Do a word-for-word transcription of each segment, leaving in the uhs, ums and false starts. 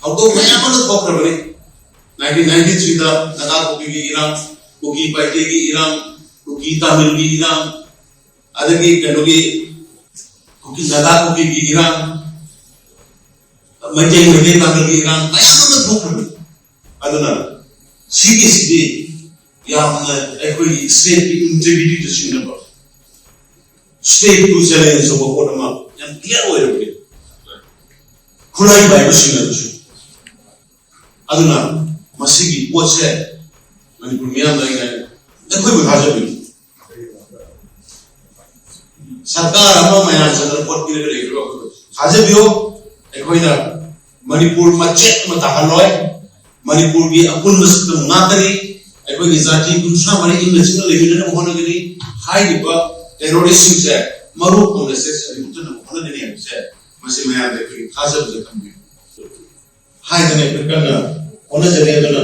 ꯊꯧꯗꯣꯛ ꯃꯌꯥꯝ ꯑꯃ ꯊꯣꯛꯈ꯭ꯔꯕꯅꯤ꯫ ꯅꯥꯏꯟꯇꯤꯟ ꯅꯥꯏꯟꯇꯤ ꯊ꯭ꯔꯤꯗ ꯅꯥꯒꯥ ꯀꯨꯀꯤꯒꯤ ꯏꯔꯥꯡ, ꯀꯨꯀꯤ ꯄꯥꯏꯇꯦꯒꯤ ꯏꯔꯥꯡ, ꯀꯨꯀꯤ ꯇꯥꯃꯤꯜꯒꯤ ꯏꯔꯥꯡ, ꯑꯗꯒꯤ ꯀꯩꯅꯣꯒꯤ ꯀꯨꯀꯤ, ꯅꯥꯒꯥ ꯀꯨꯀꯤꯒꯤ ꯏꯔꯥꯡ, ꯃꯩꯇꯩ ꯃꯩꯇꯩ ꯇꯥꯃꯤꯜꯒꯤ ꯏꯔꯥꯡ ꯃꯌꯥꯝ ꯑꯃ ꯊꯣꯛꯈ꯭ꯔꯕꯅꯤ꯫ ꯑꯗꯨꯅ ꯁꯤꯒꯤꯁꯤꯗꯤ ꯌꯥꯝꯅ ꯑꯩꯈꯣꯏꯒꯤ ꯁ꯭ꯇꯦꯠꯀꯤ ꯏꯟꯇꯦꯒ꯭ꯔꯤꯇꯤꯗ ꯁꯤꯡꯅꯕ, ꯁ꯭ꯇꯦꯠꯄꯨ ꯆꯦꯂꯦꯟꯖ ꯇꯧꯕ ꯄꯣꯠ ꯑꯃ ꯌꯥꯝ ꯀ꯭ꯂꯤꯌꯥꯔ ꯑꯣꯏꯔꯕꯅꯤ, ꯈꯨꯠꯂꯥꯏ ꯄꯥꯏꯕꯁꯤꯡꯅꯁꯨ꯫ ꯑꯗꯨꯅ ꯃꯁꯤꯒꯤ ꯄꯣꯠꯁꯦ ꯃꯅꯤꯄꯨꯔ ꯃꯤꯌꯥꯝꯗ ꯑꯩꯅ, ꯑꯩꯈꯣꯏꯕꯨ ꯊꯥꯖꯕꯤꯌꯨ꯫ ꯁꯔꯀꯥꯔ ꯑꯃ ꯃꯌꯥꯝ ꯆꯪꯗꯅ ꯚꯣꯠ ꯄꯤꯔꯒ ꯂꯩꯈ꯭ꯔꯤꯕ ꯑꯩꯈꯣꯏꯕꯨ ꯊꯥꯖꯕꯤꯌꯨ꯫ ꯑꯩꯈꯣꯏꯅ ꯃꯅꯤꯄꯨꯔ ꯃꯆꯦꯠ ꯑꯃ ꯇꯥꯍꯜꯂꯣꯏ꯫ ꯃꯅꯤꯄꯨꯔꯒꯤ ꯑꯄꯨꯟꯕ ꯁꯛꯇꯝ ꯉꯥꯛꯀꯅꯤ꯫ ꯑꯩꯈꯣꯏꯒꯤ ꯖꯥꯇꯤ ꯀꯨꯟꯊ꯭ꯔꯥ ꯃꯔꯤ ꯏꯪꯅ ꯆꯤꯛꯅ ꯂꯩꯃꯤꯟꯅꯅꯕ ꯍꯣꯠꯅꯒꯅꯤ꯫ ꯍꯥꯏꯔꯤꯕ ꯇꯦꯔꯣꯔꯤꯁ꯭ꯠꯁꯤꯡꯁꯦ ꯃꯔꯨ ꯐꯪꯅ ꯁꯦ ꯃꯨꯠꯊꯠꯅꯕ ꯍꯣꯠꯅꯒꯅꯤ ꯍꯥꯏꯕꯁꯦ ꯃꯁꯤ ꯃꯌꯥꯝꯗ ꯑꯩꯈꯣꯏꯒꯤ ꯊꯥꯖꯕꯁꯦ ꯊꯝꯕꯤꯌꯨ꯫ ꯍꯥꯏꯗꯅ ꯑꯩꯈꯣꯏ ꯀꯟꯅ ꯍꯣꯠꯅꯖꯔꯤ꯫ ꯑꯗꯨꯅ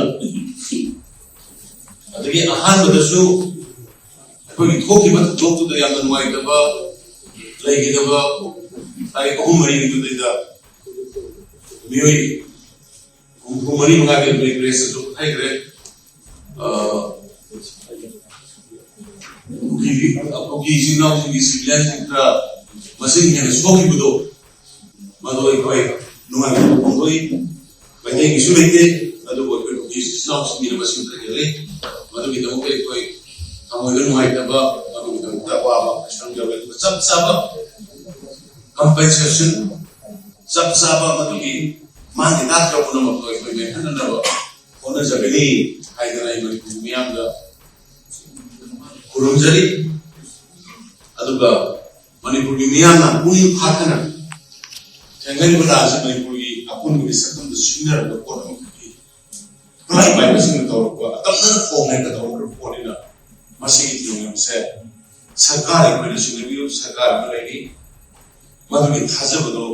ꯑꯗꯒꯤ ꯑꯍꯥꯟꯕꯗꯁꯨ ꯑꯩꯈꯣꯏꯒꯤ ꯊꯣꯛꯈꯤꯕ ꯊꯧꯗꯣꯛꯇꯨꯗ ꯌꯥꯝꯅ ꯅꯨꯡꯉꯥꯏꯇꯕ ꯂꯩꯈꯤꯗꯕ ꯇꯥꯔꯤꯛ ꯑꯍꯨꯝ ꯃꯔꯤꯒꯤꯗꯨꯗꯩꯗ ꯃꯤꯑꯣꯏ ꯍꯨꯝꯐꯨ ꯃꯔꯤ ꯃꯉꯥꯒꯤ ꯑꯩꯈꯣꯏ ꯄ꯭ꯔꯦꯁꯇꯁꯨ ꯍꯥꯏꯈ꯭ꯔꯦ꯫ ꯑ, ꯀꯨꯀꯤ, ꯀꯨꯀꯤ ꯏꯆꯤꯟ ꯏꯅꯥꯎꯁꯤꯡꯒꯤ ꯁꯤꯚꯤꯂꯤꯌꯟꯁꯤꯡ ꯈꯔ ꯃꯁꯤꯡ ꯍꯦꯟꯅ ꯁꯣꯛꯈꯤꯕꯗꯣ ꯃꯗꯨ ꯑꯩꯈꯣꯏ ꯅꯨꯡꯉꯥꯏꯇꯕ ꯐꯣꯡꯗꯣꯛꯏ꯫ ꯃꯩꯇꯩꯒꯤꯁꯨ ꯂꯩꯇꯦ, ꯑꯗꯨꯕꯨ ꯑꯩꯈꯣꯏ ꯀꯨꯀꯤ ꯏꯆꯤꯟ ꯏꯅꯥꯎꯁꯤꯡꯒꯤꯅ ꯃꯁꯤꯡ ꯈꯔ ꯍꯦꯜꯂꯤ꯫ ꯃꯗꯨꯒꯤꯗꯃꯛꯇ ꯑꯩꯈꯣꯏ ꯊꯃꯣꯏꯗ ꯅꯨꯡꯉꯥꯏꯇꯕ, ꯃꯗꯨꯒꯤꯗꯃꯛꯇ ꯑꯋꯥꯕ ꯈꯪꯖꯕ꯫ ꯑꯗꯨꯒ ꯆꯞ ꯆꯥꯕ ꯀꯝꯄꯦꯟꯁꯦꯁꯟ, ꯆꯞ ꯆꯥꯕ ꯃꯗꯨꯒꯤ ꯃꯥꯒꯤ ꯇꯥꯛꯇ꯭ꯔ ꯄꯨꯝꯅꯃꯛꯇꯣ ꯑꯩꯈꯣꯏ ꯃꯦꯟꯍꯟꯅꯅꯕ ꯍꯣꯠꯅꯖꯒꯅꯤ ꯍꯥꯏꯗꯅ ꯑꯩ ꯃꯅꯤꯄꯨꯔ ꯃꯤꯌꯥꯝꯗ ꯈꯨꯔꯨꯝꯖꯔꯤ꯫ ꯑꯗꯨꯒ ꯃꯅꯤꯄꯨꯔꯒꯤ ꯃꯤꯌꯥꯝꯅ ꯄꯨꯛꯅꯤꯡ ꯐꯥꯊꯅ ꯊꯦꯡꯅꯔꯤꯕ ꯂꯥꯟꯁꯤ ꯃꯅꯤꯄꯨꯔꯒꯤ ꯑꯄꯨꯟꯕꯒꯤ ꯁꯛꯇꯝꯗ ꯁꯤꯡꯅꯔꯕ ꯄꯣꯠ ꯑꯃꯈꯛꯀꯤ ꯈꯨꯠꯂꯥꯏ ꯄꯥꯏꯕꯁꯤꯡꯅ ꯇꯧꯔꯛꯄ, ꯑꯀꯛꯅꯅ ꯐꯣꯡ ꯍꯦꯛꯇ ꯇꯧꯔꯛꯄ ꯄꯣꯠꯅꯤꯅ ꯃꯁꯤꯒꯤ ꯊꯧꯔꯝ ꯑꯁꯦ ꯁꯔꯀꯥꯔ ꯑꯩꯈꯣꯏꯅ ꯁꯤꯟꯅꯕꯤꯌꯨ꯫ ꯁꯔꯀꯥꯔ ꯑꯃ ꯂꯩꯔꯤ, ꯃꯗꯨꯒꯤ ꯊꯥꯖꯕꯗꯣ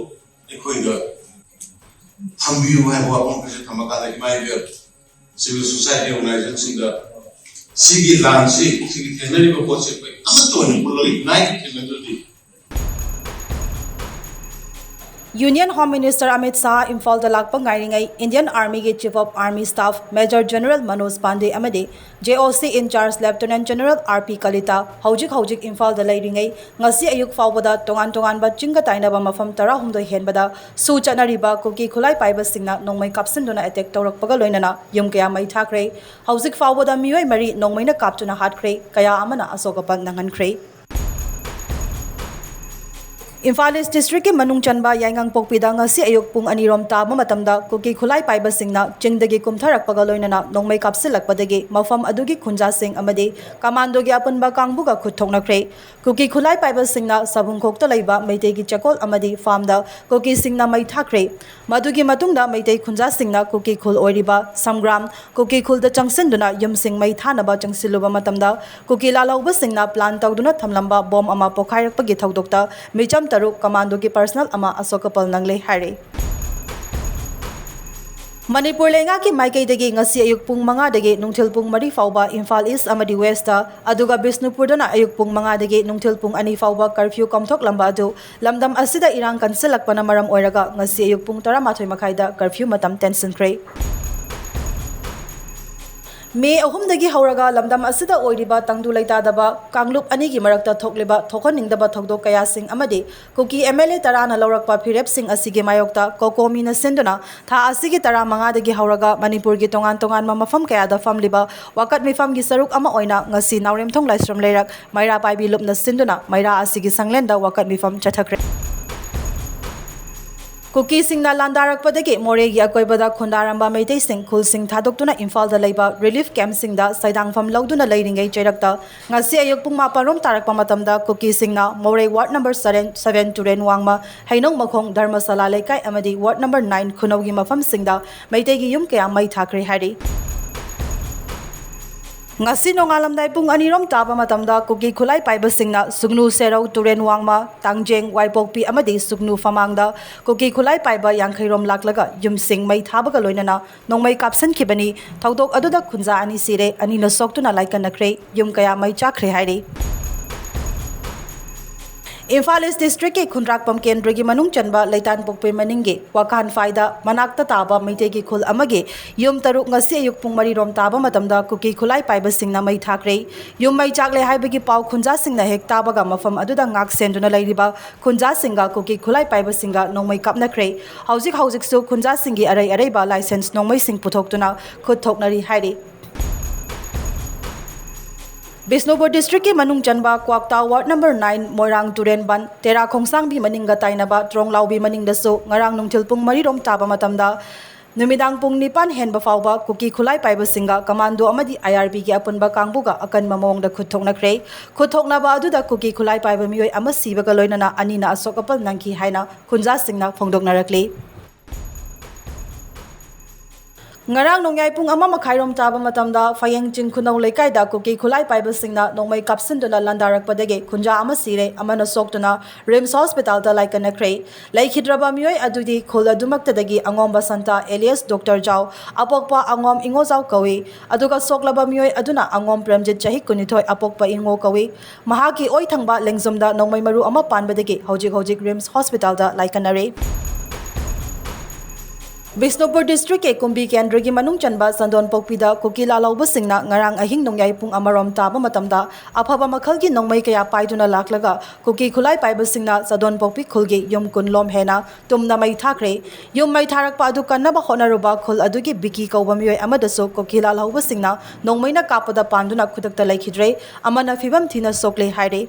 ꯑꯩꯈꯣꯏꯗ ꯊꯝꯕꯤꯌꯨ ꯍꯥꯏꯕ ꯋꯥꯐꯝ ꯑꯩꯈꯣꯏꯁꯦ ꯊꯝꯃꯀꯥꯟꯗ ꯏꯃꯥ ꯏꯕꯦꯜ ꯁꯤꯚꯤꯜ ꯁꯣꯁꯥꯏꯇꯤ ꯑꯣꯔꯒꯅꯥꯏꯖꯦꯁꯟꯁꯤꯡꯗ ꯁꯤꯒꯤ ꯂꯥꯟꯁꯤ, ꯁꯤꯒꯤ ꯊꯦꯡꯅꯔꯤꯕ ꯄꯣꯠꯁꯦ ꯑꯩꯈꯣꯏ ꯑꯃꯠꯇ ꯑꯣꯏꯅ ꯄꯨꯜꯂꯒ United ꯊꯦꯡꯅꯗ꯭ꯔꯗꯤ Union Home Minister Amit Shah ꯏꯝꯐꯥꯜꯗ ꯂꯥꯛꯄ ꯉꯥꯏꯔꯤꯉꯩ Indian Armyꯒꯤ Chief of Army Staff Major General Manoj Pandey ꯑꯃꯗꯤ J O C in charge Lieutenant General R P Kalita ꯍꯧꯖꯤꯛ ꯍꯧꯖꯤꯛ ꯏꯝꯐꯥꯜꯗ ꯂꯩꯔꯤꯉꯩ ꯉꯁꯤ ꯑꯌꯨꯛ ꯐꯥꯎꯕꯗ ꯇꯣꯉꯥꯟ ꯇꯣꯉꯥꯟꯕ ꯆꯤꯡꯒ ꯇꯥꯏꯅꯕ ꯃꯐꯝ ꯇꯔꯥꯍꯨꯝꯗꯣꯏ ꯍꯦꯟꯕꯗ ꯁꯨ ꯆꯠꯅꯔꯤꯕ ꯀꯨꯀꯤ ꯈꯨꯠꯂꯥꯏ ꯄꯥꯏꯕꯁꯤꯡꯅ ꯅꯣꯡꯃꯩ ꯀꯥꯞꯁꯤꯟꯗꯨꯅ attack ꯇꯧꯔꯛꯄꯒ ꯂꯣꯏꯅꯅ ꯌꯨꯝ ꯀꯌꯥ ꯃꯩ ꯊꯥꯈ꯭ꯔꯦ꯫ ꯍꯧꯖꯤꯛ ꯐꯥꯎꯕꯗ ꯃꯤꯑꯣꯏ ꯃꯔꯤ ꯅꯣꯡꯃꯩꯅ ꯀꯥꯞꯇꯨꯅ ꯍꯥꯠꯈ꯭ꯔꯦ, ꯀꯌꯥ ꯑꯃꯅ ꯑꯁꯣꯛ ꯑꯄꯟ ꯅꯪꯍꯟꯈ꯭ꯔꯦ꯫ ꯏꯝꯐꯥꯜ East Districtꯀꯤ ꯃꯅꯨꯡ ꯆꯟꯕ ꯌꯥꯏꯉꯪꯄꯣꯛꯄꯤꯗ ꯉꯁꯤ ꯑꯌꯨꯛ ꯄꯨꯡ ꯑꯅꯤꯔꯣꯝ ꯇꯥꯕ ꯃꯇꯝꯗ ꯀꯨꯀꯤ ꯈꯨꯠꯂꯥꯏ ꯄꯥꯏꯕꯁꯤꯡꯅ ꯆꯤꯡꯗꯒꯤ ꯀꯨꯝꯊꯔꯛꯄꯒ ꯂꯣꯏꯅꯅ ꯅꯣꯡꯃꯩ ꯀꯥꯞꯁꯤꯜꯂꯛꯄꯗꯒꯤ ꯃꯐꯝ ꯑꯗꯨꯒꯤ ꯈꯨꯟꯖꯥꯁꯤꯡ ꯑꯃꯗꯤ ꯀꯃꯥꯟꯗꯣꯒꯤ ꯑꯄꯨꯟꯕ ꯀꯥꯡꯕꯨꯒ ꯈꯨꯠ ꯊꯣꯛꯅꯈ꯭ꯔꯦ꯫ ꯀꯨꯀꯤ ꯈꯨꯠꯂꯥꯏ ꯄꯥꯏꯕꯁꯤꯡꯅ ꯁꯥꯕꯨꯡꯈꯣꯛꯇ ꯂꯩꯕ ꯃꯩꯇꯩꯒꯤ ꯆꯦꯀꯣꯜ ꯑꯃꯗꯤ farmꯗ ꯀꯨꯀꯤꯁꯤꯡꯅ ꯃꯩ ꯊꯥꯈ꯭ꯔꯦ꯫ ꯃꯗꯨꯒꯤ ꯃꯇꯨꯡꯗ ꯃꯩꯇꯩ ꯈꯨꯟꯖꯥꯁꯤꯡꯅ ꯀꯨꯀꯤ ꯈꯨꯜ ꯑꯣꯏꯔꯤꯕ ꯁꯝꯒ꯭ꯔꯥꯝ ꯀꯨꯀꯤ ꯈꯨꯜꯗ ꯆꯪꯁꯤꯟꯗꯨꯅ ꯌꯨꯝꯁꯤꯡ ꯃꯩ ꯊꯥꯅꯕ ꯆꯪꯁꯤꯜꯂꯨꯕ ꯃꯇꯝꯗ ꯀꯨꯀꯤ ꯂꯥꯜꯍꯧꯕꯁꯤꯡꯅ plan ꯇꯧꯗꯨꯅ ꯊꯝꯂꯝꯕ bomb ꯑꯃ ꯄꯣꯈꯥꯏꯔꯛꯄꯒꯤ ꯊꯧꯗꯣꯛꯇ ꯃꯤꯆꯝ ꯇꯔꯨꯛ, ꯀꯃꯥꯟꯗꯣꯒꯤ personnel ꯑꯃ ꯑꯁꯣꯛ ꯑꯄꯜ ꯅꯪꯂꯦ ꯍꯥꯏꯔꯤ꯫ ꯃꯅꯤꯄꯨꯔ ꯂꯩꯉꯥꯛꯀꯤ ꯃꯥꯏꯀꯩꯗꯒꯤ ꯉꯁꯤ ꯑꯌꯨꯛ ꯄꯨꯡ ꯃꯉꯥꯗꯒꯤ ꯅꯨꯡꯊꯤꯜ ꯄꯨꯡ ꯃꯔꯤ ꯐꯥꯎꯕ ꯏꯝꯐꯥꯜ East ꯑꯃꯗꯤ Westꯇ, ꯑꯗꯨꯒ ꯕꯤꯁꯅꯨꯄꯨꯔꯗꯅ ꯑꯌꯨꯛ ꯄꯨꯡ ꯃꯉꯥꯗꯒꯤ ꯅꯨꯡꯊꯤꯜ ꯄꯨꯡ ꯑꯅꯤ ꯐꯥꯎꯕ curfew ꯀꯝꯊꯣꯛꯂꯝꯕ ꯑꯗꯨ ꯂꯝꯗꯝ ꯑꯁꯤꯗ ꯏꯔꯥꯡ ꯀꯟꯁꯤꯜꯂꯛꯄꯅ ꯃꯔꯝ ꯑꯣꯏꯔꯒ ꯉꯁꯤ ꯑꯌꯨꯛ ꯄꯨꯡ ꯇꯔꯥꯃꯥꯊꯣꯏ ꯃꯈꯥꯏꯗ curfew ꯃꯇꯝ ꯇꯦꯟꯁꯤꯟꯈ꯭ꯔꯦ꯫ ꯃꯦ ꯑꯍꯨꯝꯗꯒꯤ ꯍꯧꯔꯒ ꯂꯝꯗꯝ ꯑꯁꯤꯗ ꯑꯣꯏꯔꯤꯕ ꯇꯪꯗꯨ ꯂꯩꯇꯥꯗꯕ ꯀꯥꯡꯂꯨꯞ ꯑꯅꯤꯒꯤ ꯃꯔꯛꯇ ꯊꯣꯛꯂꯤꯕ ꯊꯣꯛꯍꯟꯅꯤꯡꯗꯕ ꯊꯧꯗꯣꯛ ꯀꯌꯥꯁꯤꯡ ꯑꯃꯗꯤ ꯀꯨꯀꯤ M L A ꯇꯔꯥꯅ ꯂꯧꯔꯛꯄ ꯐꯤꯔꯦꯞꯁꯤꯡ ꯑꯁꯤꯒꯤ ꯃꯥꯌꯣꯛꯇ COCOMIꯅ ꯁꯤꯟꯗꯨꯅ ꯊꯥ ꯑꯁꯤꯒꯤ ꯇꯔꯥꯃꯉꯥꯗꯒꯤ ꯍꯧꯔꯒ ꯃꯅꯤꯄꯨꯔꯒꯤ ꯇꯣꯉꯥꯟ ꯇꯣꯉꯥꯟꯕ ꯃꯐꯝ ꯀꯌꯥꯗ ꯐꯝꯂꯤꯕ ꯋꯥꯀꯠ ꯃꯤꯐꯝꯒꯤ ꯁꯔꯨꯛ ꯑꯃ ꯑꯣꯏꯅ ꯉꯁꯤ ꯅꯥꯎꯔꯦꯝꯊꯣꯡ ꯂꯥꯏꯁ꯭ꯔꯝ ꯂꯩꯔꯛ ꯃꯩꯔꯥ ꯄꯥꯏꯕꯤ ꯂꯨꯞꯅ ꯁꯤꯟꯗꯨꯅ ꯃꯩꯔꯥ ꯑꯁꯤꯒꯤ ꯁꯪꯂꯦꯟꯗ ꯋꯥꯀꯠ ꯃꯤꯐꯝ ꯆꯠꯊꯈ꯭ꯔꯦ꯫ ꯀꯨꯀꯤꯁꯤꯡꯅ ꯂꯥꯟꯗꯥꯔꯛꯄꯗꯒꯤ ꯃꯣꯔꯦꯒꯤ ꯑꯀꯣꯏꯕꯗ ꯈꯨꯟꯗꯥꯔꯝꯕ ꯃꯩꯇꯩꯁꯤꯡ ꯈꯨꯜꯁꯤꯡ ꯊꯥꯗꯣꯛꯇꯨꯅ ꯏꯝꯐꯥꯜꯗ ꯂꯩꯕ relief campꯁꯤꯡꯗ ꯁꯩꯗꯥꯡꯐꯝ ꯂꯧꯗꯨꯅ ꯂꯩꯔꯤꯉꯩ ꯆꯩꯔꯛꯇ ꯉꯁꯤ ꯑꯌꯨꯛ ꯄꯨꯡ ꯃꯥꯄꯟ ꯔꯣꯝ ꯇꯥꯔꯛꯄ ꯃꯇꯝꯗ ꯀꯨꯀꯤꯁꯤꯡꯅ ꯃꯣꯔꯦ ward number seven, seven ꯇꯨꯔꯦꯟ ꯋꯥꯡꯃ, ꯍꯩꯅꯧ ꯃꯈꯣꯡ, ꯙꯔꯃꯁꯥꯂꯥ ꯂꯩꯀꯥꯏ ꯑꯃꯗꯤ ward number nine ꯈꯨꯅꯧꯒꯤ ꯃꯐꯝꯁꯤꯡꯗ ꯃꯩꯇꯩꯒꯤ ꯌꯨꯝ ꯀꯌꯥ ꯃꯩ ꯊꯥꯈ꯭ꯔꯦ ꯍꯥꯏꯔꯤ꯫ ꯉꯁꯤ ꯅꯣꯡꯉꯥꯜꯂꯝꯗꯥꯏ ꯄꯨꯡ ꯑꯅꯤꯔꯣꯝ ꯇꯥꯕ ꯃꯇꯝꯗ ꯀꯨꯀꯤ ꯈꯨꯠꯂꯥꯏ ꯄꯥꯏꯕꯁꯤꯡꯅ ꯁꯨꯒꯅꯨ ꯁꯦꯔꯧ, ꯇꯨꯔꯦꯟ ꯋꯥꯡꯃ, ꯇꯥꯡꯖꯦꯡ, ꯋꯥꯏꯄꯣꯛꯄꯤ ꯑꯃꯗꯤ ꯁꯨꯒꯅꯨ ꯐꯃꯥꯡꯗ ꯀꯨꯀꯤ ꯈꯨꯠꯂꯥꯏ ꯄꯥꯏꯕ ꯌꯥꯡꯈꯩ ꯔꯣꯝ ꯂꯥꯛꯂꯒ ꯌꯨꯝꯁꯤꯡ ꯃꯩ ꯊꯥꯕꯒ ꯂꯣꯏꯅꯅ ꯅꯣꯡꯃꯩ ꯀꯥꯞꯁꯤꯟꯈꯤꯕꯅꯤ꯫ ꯊꯧꯗꯣꯛ ꯑꯗꯨꯗ ꯈꯨꯟꯖꯥ ꯑꯅꯤ ꯁꯤꯔꯦ, ꯑꯅꯤꯅ ꯁꯣꯛꯇꯨꯅ ꯂꯥꯏꯀꯠꯅꯈ꯭ꯔꯦ, ꯌꯨꯝ ꯀꯌꯥ ꯃꯩ ꯆꯥꯛꯈ꯭ꯔꯦ ꯍꯥꯏꯔꯤ꯫ ꯏꯝꯐꯥꯜ ꯏꯁ ꯗꯤꯁꯇ꯭ꯔꯤꯛꯀꯤ ꯈꯨꯟꯗ꯭ꯔꯥꯛꯄꯝ ꯀꯦꯟꯗ꯭ꯔꯒꯤ ꯃꯅꯨꯡ ꯆꯟꯕ ꯂꯩꯇꯥꯟꯄꯣꯛꯄꯤ ꯃꯅꯤꯡꯒꯤ ꯋꯥꯈꯥꯟꯐꯥꯏꯗ ꯃꯅꯥꯛꯇ ꯇꯥꯕ ꯃꯩꯇꯩꯒꯤ ꯈꯨꯜ ꯑꯃꯒꯤ ꯌꯨꯝ ꯇꯔꯨꯛ ꯉꯁꯤ ꯑꯌꯨꯛ ꯄꯨꯡ ꯃꯔꯤ ꯔꯣꯝ ꯇꯥꯕ ꯃꯇꯝꯗ ꯀꯨꯀꯤ ꯈꯨꯠꯂꯥꯏ ꯄꯥꯏꯕꯁꯤꯡꯅ ꯃꯩ ꯊꯥꯈ꯭ꯔꯦ꯫ ꯌꯨꯝ ꯃꯩ ꯆꯥꯛꯂꯦ ꯍꯥꯏꯕꯒꯤ ꯄꯥꯎ ꯈꯨꯟꯖꯥꯁꯤꯡꯅ ꯍꯦꯛ ꯇꯥꯕꯒ ꯃꯐꯝ ꯑꯗꯨꯗ ꯉꯥꯛ ꯁꯦꯟꯗꯨꯅ ꯂꯩꯔꯤꯕ ꯈꯨꯟꯖꯥꯁꯤꯡꯒ ꯀꯨꯀꯤ ꯈꯨꯠꯂꯥꯏ ꯄꯥꯏꯕꯁꯤꯡꯒ ꯅꯣꯡꯃꯩ ꯀꯥꯞꯅꯈ꯭ꯔꯦ꯫ ꯍꯧꯖꯤꯛ ꯍꯧꯖꯤꯛꯁꯨ ꯈꯨꯟꯖꯥꯁꯤꯡꯒꯤ ꯑꯔꯩ ꯑꯔꯩꯕ ꯂꯥꯏꯁꯦꯟꯁ ꯅꯣꯡꯃꯩꯁꯤꯡ ꯄꯨꯊꯣꯛꯇꯨꯅ ꯈꯨꯠ ꯊꯣꯛꯅꯔꯤ ꯍꯥꯏꯔꯤ꯫ ꯕꯤꯁꯅꯨꯄꯨꯔ ꯗꯤꯁꯇ꯭ꯔꯤꯛꯀꯤ ꯃꯅꯨꯡ ꯆꯟꯕ ꯀ꯭ꯋꯥꯛꯇꯥ ꯋꯥꯔꯗ ꯅꯝꯕꯔ nine ꯃꯣꯏꯔꯥꯡ ꯇꯨꯔꯦꯟ ꯕꯟ, ꯇꯦꯔꯥ ꯈꯣꯡꯁꯥꯡꯕꯤ ꯃꯅꯤꯡꯒ ꯇꯥꯏꯅꯕ ꯇ꯭ꯔꯣꯡꯂꯥꯎꯕꯤ ꯃꯅꯤꯡꯗꯁꯨ ꯉꯔꯥꯡ ꯅꯨꯡꯊꯤꯜ ꯄꯨꯡ ꯃꯔꯤ ꯔꯣꯝ ꯇꯥꯕ ꯃꯇꯝꯗ ꯅꯨꯃꯤꯗꯥꯡ ꯄꯨꯡ ꯅꯤꯄꯥꯟ ꯍꯦꯟꯕ ꯐꯥꯎꯕ ꯀꯨꯀꯤ ꯈꯨꯠꯂꯥꯏ ꯄꯥꯏꯕꯁꯤꯡꯒ ꯀꯃꯥꯟꯗꯣ ꯑꯃꯗꯤ IRB ꯒꯤ ꯑꯄꯨꯟꯕ ꯀꯥꯡꯕꯨꯒ ꯑꯀꯟꯕ ꯃꯑꯣꯡꯗ ꯈꯨꯠ ꯊꯣꯛꯅꯈ꯭ꯔꯦ꯫ ꯈꯨꯠ ꯊꯣꯛꯅꯕ ꯑꯗꯨꯗ ꯀꯨꯀꯤ ꯈꯨꯠꯂꯥꯏ ꯄꯥꯏꯕ ꯃꯤꯑꯣꯏ ꯑꯃ ꯁꯤꯕꯒ ꯂꯣꯏꯅꯅ ꯑꯅꯤꯅ ꯑꯁꯣꯛ ꯑꯄꯜ ꯅꯪꯈꯤ ꯍꯥꯏꯅ ꯈꯨꯟꯖꯥꯁꯤꯡꯅ ꯐꯣꯡꯗꯣꯛꯅꯔꯛꯂꯤ꯫ ꯉꯔꯥꯡ ꯅꯣꯡꯌꯥꯏ ꯄꯨꯡ ꯑꯃ ꯃꯈꯥꯏꯔꯣꯝ ꯇꯥꯕ ꯃꯇꯝꯗ ꯐꯌꯦꯡ ꯆꯤꯡ ꯈꯨꯅꯧ ꯂꯩꯀꯥꯏꯗ ꯀꯨꯀꯤ ꯈꯨꯠꯂꯥꯏ ꯄꯥꯏꯕꯁꯤꯡꯅ ꯅꯣꯡꯃꯩ ꯀꯥꯞꯁꯤꯟꯗꯨꯅ ꯂꯥꯟꯗꯥꯔꯛꯄꯗꯒꯤ ꯈꯨꯟꯖꯥ ꯑꯃ ꯁꯤꯔꯦ, ꯑꯃꯅ ꯁꯣꯛꯇꯨꯅ ꯔꯤꯝꯁ ꯍꯣꯁꯄꯤꯇꯥꯜꯗ ꯂꯥꯏꯀꯠꯅꯈ꯭ꯔꯦ꯫ ꯂꯩꯈꯤꯗ꯭ꯔꯕ ꯃꯤꯑꯣꯏ ꯑꯗꯨꯗꯤ ꯈꯨꯜ ꯑꯗꯨꯃꯛꯇꯗꯒꯤ ꯑꯉꯣꯝꯕ ꯁꯟꯇꯥ alias Doctor ꯖꯥꯎ, ꯑꯄꯣꯛꯄ ꯑꯉꯣꯝ ꯏꯉꯣꯖꯥꯎ ꯀꯧꯏ꯫ ꯑꯗꯨꯒ ꯁꯣꯛꯂꯕ ꯃꯤꯑꯣꯏ ꯑꯗꯨꯅ ꯑꯉꯣꯝ ꯄ꯭ꯔꯦꯝꯖꯤꯠ, ꯆꯍꯤ ꯀꯨꯟꯅꯤꯊꯣꯏ, ꯑꯄꯣꯛꯄ ꯏꯉꯣ ꯀꯧꯏ꯫ ꯃꯍꯥꯛꯀꯤ ꯑꯣꯏ ꯊꯪꯕ ꯂꯦꯡꯖꯨꯝꯗ ꯅꯣꯡꯃꯩ ꯃꯔꯨ ꯑꯃ ꯄꯥꯟꯕꯗꯒꯤ ꯍꯧꯖꯤꯛ ꯍꯧꯖꯤꯛ ꯔꯤꯝꯁ ꯍꯣꯁꯄꯤꯇꯥꯜꯗ ꯂꯥꯏꯀꯠꯅꯔꯤ꯫ ꯕꯤꯁꯅꯨꯄꯨꯔ ꯗꯤꯁꯇ꯭ꯔꯤꯛꯀꯤ ꯀꯨꯝꯕꯤ ꯀꯦꯟꯗ꯭ꯔꯒꯤ ꯃꯅꯨꯡ ꯆꯟꯕ ꯆꯟꯗꯣꯟꯄꯣꯛꯄꯤꯗ ꯀꯨꯀꯤ ꯂꯥꯜꯍꯧꯕꯁꯤꯡꯅ ꯉꯔꯥꯡ ꯑꯍꯤꯡ ꯅꯣꯡꯌꯥꯏ ꯄꯨꯡ ꯑꯃꯔꯣꯝ ꯇꯥꯕ ꯃꯇꯝꯗ ꯑꯐꯕ ꯃꯈꯜꯒꯤ ꯅꯣꯡꯃꯩ ꯀꯌꯥ ꯄꯥꯏꯗꯨꯅ ꯂꯥꯛꯂꯒ ꯀꯨꯀꯤ ꯈꯨꯠꯂꯥꯏ ꯄꯥꯏꯕꯁꯤꯡꯅ ꯆꯟꯗꯣꯟꯄꯣꯛꯄꯤ ꯈꯨꯜꯒꯤ ꯌꯨꯝ ꯀꯨꯟ ꯂꯣꯝ ꯍꯦꯟꯅ ꯇꯨꯝꯅ ꯃꯩ ꯊꯥꯈ꯭ꯔꯦ꯫ ꯌꯨꯝ ꯃꯩ ꯊꯥꯔꯛꯄ ꯑꯗꯨ ꯀꯟꯅꯕ ꯍꯣꯠꯅꯔꯨꯕ ꯈꯨꯜ ꯑꯗꯨꯒꯤ ꯕꯤꯀꯤ ꯀꯧꯕ ꯃꯤꯑꯣꯏ ꯑꯃꯗꯁꯨ ꯀꯨꯀꯤ ꯂꯥꯜꯍꯧꯕꯁꯤꯡꯅ ꯅꯣꯡꯃꯩꯅ ꯀꯥꯞꯄꯗ ꯄꯥꯟꯗꯨꯅ ꯈꯨꯗꯛꯇ ꯂꯩꯈꯤꯗ꯭ꯔꯦ꯫ ꯑꯃꯅ ꯐꯤꯕꯝ ꯊꯤꯅ ꯁꯣꯛꯂꯦ ꯍꯥꯏꯔꯤ꯫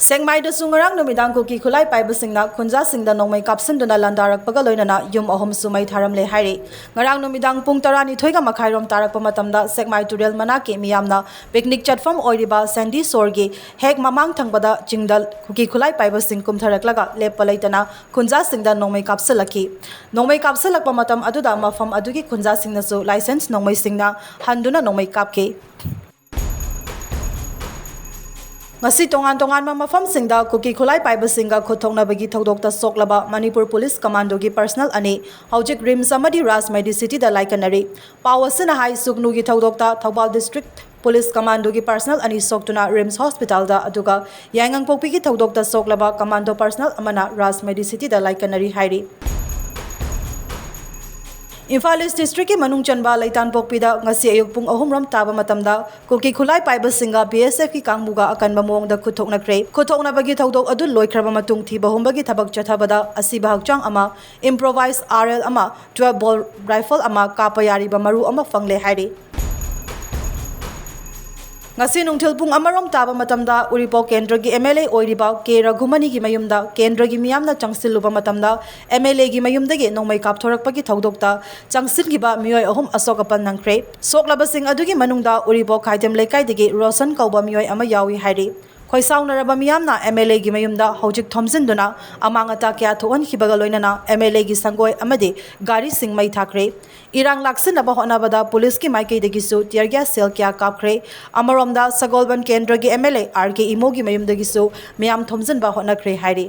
ꯁꯦꯛꯃꯥꯏꯗꯁꯨ ꯉꯔꯥꯡ ꯅꯨꯃꯤꯗꯥꯡ ꯀꯨꯀꯤ ꯈꯨꯠꯂꯥꯏ ꯄꯥꯏꯕꯁꯤꯡꯅ ꯈꯨꯟꯖꯥꯁꯤꯡꯗ ꯅꯣꯡꯃꯩ ꯀꯥꯞꯁꯤꯟꯗꯨꯅ ꯂꯥꯟꯗꯥꯔꯛꯄꯒ ꯂꯣꯏꯅꯅ ꯌꯨꯝ ꯑꯍꯨꯝꯁꯨ ꯃꯩ ꯊꯥꯔꯝꯂꯦ ꯍꯥꯏꯔꯤ꯫ ꯉꯔꯥꯡ ꯅꯨꯃꯤꯗꯥꯡ ꯄꯨꯡ ꯇꯔꯥꯅꯤꯊꯣꯏꯒ ꯃꯈꯥꯏꯔꯣꯝ ꯇꯥꯔꯛꯄ ꯃꯇꯝꯗ ꯁꯦꯛꯃꯥꯏ ꯇꯨꯔꯦꯜ ꯃꯅꯥꯛꯀꯤ ꯃꯤꯌꯥꯝꯅ ꯄꯤꯛꯅꯤꯛ ꯆꯠꯐꯝ ꯑꯣꯏꯔꯤꯕ ꯁꯦꯟꯗꯤ ꯁꯣꯔꯒꯤ ꯍꯦꯛ ꯃꯃꯥꯡ ꯊꯪꯕꯗ ꯆꯤꯡꯗ ꯀꯨꯀꯤ ꯈꯨꯠꯂꯥꯏ ꯄꯥꯏꯕꯁꯤꯡ ꯀꯨꯝꯊꯔꯛꯂꯒ ꯂꯦꯞꯄ ꯂꯩꯇꯅ ꯈꯨꯟꯖꯥꯁꯤꯡꯗ ꯅꯣꯡꯃꯩ ꯀꯥꯞꯁꯤꯜꯂꯛꯈꯤ꯫ ꯅꯣꯡꯃꯩ ꯀꯥꯞꯁꯤꯜꯂꯛꯄ ꯃꯇꯝ ꯑꯗꯨꯗ ꯃꯐꯝ ꯑꯗꯨꯒꯤ ꯈꯨꯟꯖꯥꯁꯤꯡꯅꯁꯨ ꯂꯥꯏꯁꯦꯟꯁ ꯅꯣꯡꯃꯩꯁꯤꯡꯅ ꯍꯟꯗꯨꯅ ꯅꯣꯡꯃꯩ ꯀꯥꯞꯈꯤ꯫ ꯉꯁꯤ ꯇꯣꯉꯥꯟ ꯇꯣꯉꯥꯟꯕ ꯃꯐꯝꯁꯤꯡꯗ ꯀꯨꯀꯤ ꯈꯨꯠꯂꯥꯏ ꯄꯥꯏꯕꯁꯤꯡꯒ ꯈꯨꯠ ꯊꯣꯛꯅꯕꯒꯤ ꯊꯧꯗꯣꯛꯇ ꯁꯣꯛꯂꯕ ꯃꯅꯤꯄꯨꯔ ꯄꯨꯂꯤꯁ ꯀꯃꯥꯟꯗꯣꯒꯤ ꯄꯔꯁꯅꯦꯜ ꯑꯅꯤ ꯍꯧꯖꯤꯛ ꯔꯤꯝꯁ ꯑꯃꯗꯤ ꯔꯥꯖ ꯃꯦꯗꯤꯁꯤꯇꯤꯗ ꯂꯥꯏꯀꯠꯅꯔꯤ꯫ ꯄꯥꯎ ꯑꯁꯤꯅ ꯍꯥꯏ, ꯁꯨꯒꯅꯨꯒꯤ ꯊꯧꯗꯣꯛꯇ ꯊꯧꯕꯥꯜ ꯗꯤꯁꯇ꯭ꯔꯤꯛ ꯄꯨꯂꯤꯁ ꯀꯃꯥꯟꯗꯣꯒꯤ ꯄꯥꯔꯁꯅꯦꯜ ꯑꯅꯤ ꯁꯣꯛꯇꯨꯅ ꯔꯤꯝꯁ ꯍꯣꯁꯄꯤꯇꯥꯜꯗ, ꯑꯗꯨꯒ ꯌꯥꯏꯉꯪꯄꯣꯛꯄꯤꯒꯤ ꯊꯧꯗꯣꯛꯇ ꯁꯣꯛꯂꯕ ꯀꯃꯥꯟꯗꯣ ꯄꯥꯔꯁꯅꯦꯜ ꯑꯃꯅ ꯔꯥꯖ ꯃꯦꯗꯤꯁꯤꯇꯤꯗ ꯂꯥꯏꯀꯠꯅꯔꯤ ꯍꯥꯏꯔꯤ꯫ ꯏꯝꯐꯥꯜ ꯏꯁ ꯗꯤꯁꯇ꯭ꯔꯤꯛꯀꯤ ꯃꯅꯨꯡ ꯆꯟꯕ ꯂꯩꯇꯥꯟꯄꯣꯛꯄꯤꯗ ꯉꯁꯤ ꯑꯌꯨꯛ ꯄꯨꯡ ꯑꯍꯨꯝ ꯔꯣꯝ ꯇꯥꯕ ꯃꯇꯝꯗ ꯀꯨꯀꯤ ꯈꯨꯠꯂꯥꯏ ꯄꯥꯏꯕꯁꯤꯡꯒ ꯕꯤ ꯑꯦꯁ ꯑꯦꯐꯀꯤ ꯀꯥꯡꯕꯨꯒ ꯑꯀꯟꯕ ꯃꯑꯣꯡꯗ ꯈꯨꯠꯊꯣꯛꯅꯈ꯭ꯔꯦ꯫ ꯈꯨꯠꯊꯣꯛꯅꯕꯒꯤ ꯊꯧꯗꯣꯛ ꯑꯗꯨ ꯂꯣꯏꯈ꯭ꯔꯕ ꯃꯇꯨꯡ ꯊꯤꯕ ꯍꯨꯝꯕꯒꯤ ꯊꯕꯛ ꯆꯠꯊꯕꯗ ꯑꯁꯤꯕ ꯍꯛꯆꯥꯡ ꯑꯃ, ꯏꯝꯄ꯭ꯔꯣꯚꯥꯏꯖ ꯑꯥꯔ ꯑꯦꯜ ꯑꯃ, ꯇꯨꯋꯦꯜꯐ ꯕꯣꯜ ꯔꯥꯏꯐꯜ ꯑꯃ ꯀꯥꯞꯄ ꯌꯥꯔꯤꯕ ꯃꯔꯨ ꯑꯃ ꯐꯪꯂꯦ ꯍꯥꯏꯔꯤ꯫ ꯉꯁꯤ ꯅꯨꯡꯊꯤꯜ ꯄꯨꯡ ꯑꯃꯔꯣꯝ ꯇꯥꯕ ꯃꯇꯝꯗ ꯎꯔꯤꯄꯣꯛ ꯀꯦꯟꯗ꯭ꯔꯒꯤ ꯑꯦꯝ ꯑꯦꯜ ꯑꯦ ꯑꯣꯏꯔꯤꯕ ꯀꯦ ꯔꯘꯨꯃꯅꯤꯒꯤ ꯃꯌꯨꯝꯗ ꯀꯦꯟꯗ꯭ꯔꯒꯤ ꯃꯤꯌꯥꯝꯅ ꯆꯪꯁꯤꯜꯂꯨꯕ ꯃꯇꯝꯗ ꯑꯦꯝ ꯑꯦꯜ ꯑꯦꯒꯤ ꯃꯌꯨꯝꯗꯒꯤ ꯅꯣꯡꯃꯩ ꯀꯥꯞꯊꯣꯔꯛꯄꯒꯤ ꯊꯧꯗꯣꯛꯇ ꯆꯪꯁꯤꯟꯈꯤꯕ ꯃꯤꯑꯣꯏ ꯑꯍꯨꯝ ꯑꯁꯣꯛ ꯑꯄꯟ ꯅꯪꯈ꯭ꯔꯦ꯫ ꯁꯣꯛꯂꯕꯁꯤꯡ ꯑꯗꯨꯒꯤ ꯃꯅꯨꯡꯗ ꯎꯔꯤꯄꯣꯛ ꯈꯥꯏꯗꯦꯝ ꯂꯩꯀꯥꯏꯗꯒꯤ ꯔꯣꯁꯟ ꯀꯧꯕ ꯃꯤꯑꯣꯏ ꯑꯃ ꯌꯥꯎꯏ ꯍꯥꯏꯔꯤ꯫ ꯈꯣꯏꯁꯥꯎꯅꯔꯕ ꯃꯤꯌꯥꯝꯅ ꯑꯦꯝ ꯑꯦꯜ ꯑꯦꯒꯤ ꯃꯌꯨꯝꯗ ꯍꯧꯖꯤꯛ ꯊꯣꯝꯖꯤꯟꯗꯨꯅ ꯑꯃꯥꯡ ꯑꯇꯥ ꯀꯌꯥ ꯊꯣꯛꯍꯟꯈꯤꯕꯒ ꯂꯣꯏꯅꯅ ꯑꯦꯝ ꯑꯦꯜ ꯑꯦꯒꯤ ꯁꯪꯒꯣꯏ ꯑꯃꯗꯤ ꯒꯥꯔꯤꯁꯤꯡ ꯃꯩ ꯊꯥꯈ꯭ꯔꯦ꯫ ꯏꯔꯥꯡ ꯂꯥꯛꯁꯤꯟꯅꯕ ꯍꯣꯠꯅꯕꯗ ꯄꯨꯂꯤꯁꯀꯤ ꯃꯥꯏꯀꯩꯗꯒꯤꯁꯨ tear gas shell ꯀꯌꯥ ꯀꯥꯞꯈ꯭ꯔꯦ꯫ ꯑꯃꯔꯣꯝꯗ ꯁꯒꯣꯜꯕꯟ ꯀꯦꯟꯗ꯭ꯔꯒꯤ ꯑꯦꯝ ꯑꯦꯜ ꯑꯦ ꯑꯥꯔ ꯀꯦ ꯏꯃꯣꯒꯤ ꯃꯌꯨꯝꯗꯒꯤꯁꯨ ꯃꯤꯌꯥꯝ ꯊꯣꯝꯖꯤꯟꯕ ꯍꯣꯠꯅꯈ꯭ꯔꯦ ꯍꯥꯏꯔꯤ꯫